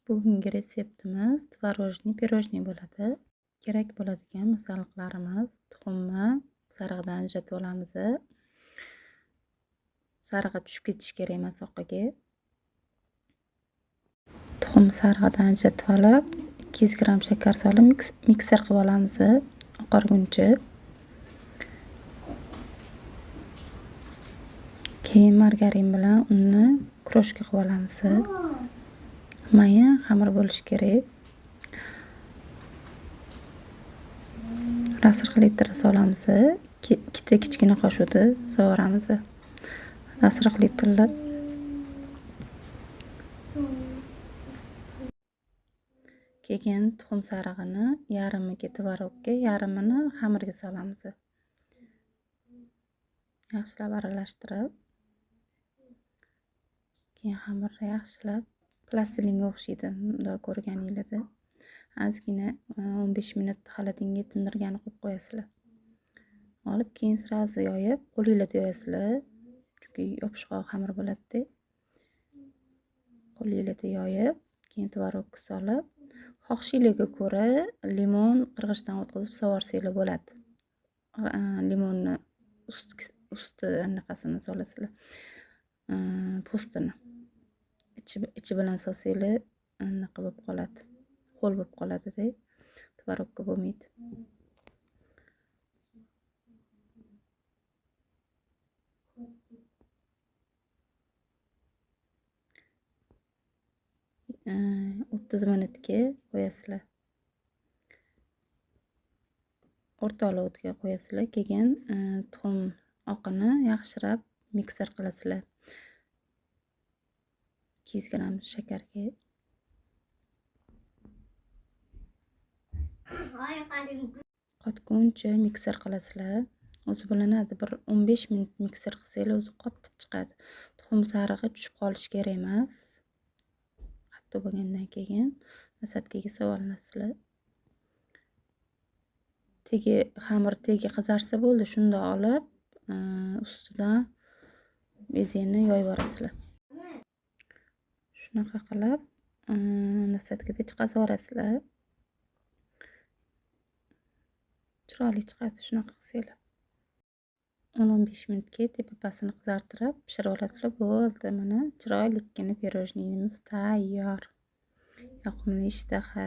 Bugungi retseptimiz tvorожный pirojniy bo'ladi. Kerak bo'ladigan masalliqlarimiz: tuxumni sarig'idan ajratib olamiz. Sarig'i tushib ketishi kerak emas oqiga. Tuxum sarig'idan ajratib olib, 200 gramm shakar solib mikser qilib olamiz oqarguncha. Keyin margarin bilan unni kroshka qilib olamiz. Mayin xamir bo'lishi kerak. Rasrxlitr solamiz. Ikkita kichkina qoshiqda sovuramiz. Rasrxlitrlar. Keyin tuxum sarig'ini yarmiga tvorogga, yarmini xamirga solamiz. Yaxshilab aralashtirib, keyin xamirni yaxshilab plastilinga o'xshaydi, bunday ko'rganingizda. Ozgina 15 minut xalatinga tindirgani qo'yib qo'yasizlar. Olib keyin sразу yoyib, qo'lingizda yoyasizlar. Chunki yopishqoq xamir bo'ladi-da. Qo'lingizda yoyib, keyin tvorogga solib, xohishingizga ko'ra limon qirg'ichdan o'tkazib sovorsanglar bo'ladi. Limonni usti anaqasini solasizlar. Po'stini ichi bilan solsanglar anaqa bo'lib qoladi. Ho'l bo'lib qoladi-da. Tvorogga bo'lmaydi. O'ttiz minutga qo'yasizlar. O'rta olovga qo'yasizlar. Keyin tuxum oqini yaxshilab mikser qilasizlar. 200 gramm shakarga. Qotguncha mikser qilasizlar. O'zi bilinadi, bir 15 minut mikser qilsanglar o'zi qotib chiqadi. Tuxum sarig'i tushib qolishi kerak emas. Qattiq bo'lgandan keyin nasadkaga solinasizlar. Tegi xamir tegi qizarsa bo'ldi, shunda olib ustidan bezini yoyib yuborasizlar. Shunaqa qilib nasadkada chiqazib yuborasizlar. Chiroyli chiqadi shunaqa qilsanglar. 10-15 minutga tepasini qizartirib pishirib olasizlar. Bo'ldi, mana chiroylikkina pirojniyimiz tayyor. Yoqimli ishtaha.